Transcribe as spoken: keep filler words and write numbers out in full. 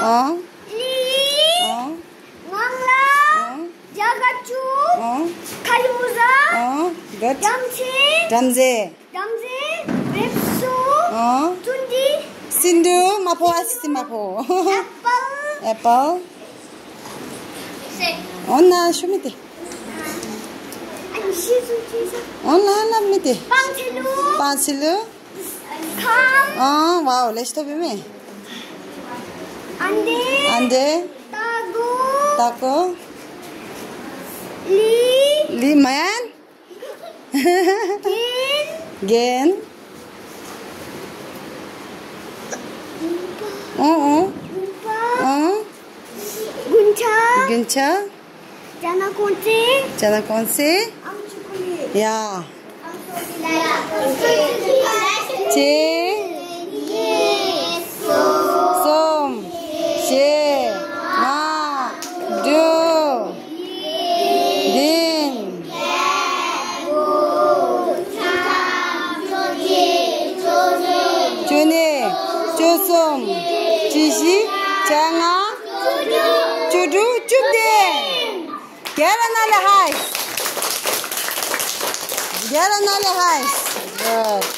ཨ། ལི། ཨ། ངང་ལ། ཨ། རྒྱ་གར་ཆུ། ཨ། ཁ་ལི་མུ་ཟ། ཨ། གད། བྲམ་ཟེ། བྲམ་ཟེ། བྲམ་ཟེ། རེབ་སུ། ཨ། ཙུན་དི། སིན་དུ། མ་ཕོ་ཨ་སི་སི་མ་ཕོ། ཨེ་པཱལ། ཨེ་པཱལ། འོ་ན་ཤུ་མི་ཏེ། ཨ་ནི་ཤི་སུ་ཅི་ས། འོ་ན་ལ་མི་ཏེ། པང་ཚི་ལུ། པང་ཚི་ལུ། ཁམ། ཨ། ཝའོ། ལེགས་ཤོམ་ཐོབ་པས་མེ། ཨན་དེ། ཨན་དེ། ཏ་གོ། ཏ་གོ། ལི། ལི་མན། གན། གན། ཨོ་ཨོ། ཨོ། རྒུན་ཆ། རྒུན་ཆ། ཅ་ན་ཀོང་ཙེ། ཅ་ན་ཀོང་ཙེ། ཨམ་ཅུ་ཀུ་ལི། ཡ། ཅིག། གསུམ། བཞི། ལྔ། དྲུག། བདུན། བཅུ་གཉིས། བཅུ་གསུམ། བཅུ་བཞི། བཅོ་ལྔ། བཅུ་དྲུག། བཅུ་བདུན། རྒྱ་ར་ན་ལེ་ཧའི། རྒྱ་ར་ན་ལེ་ཧའི། Good.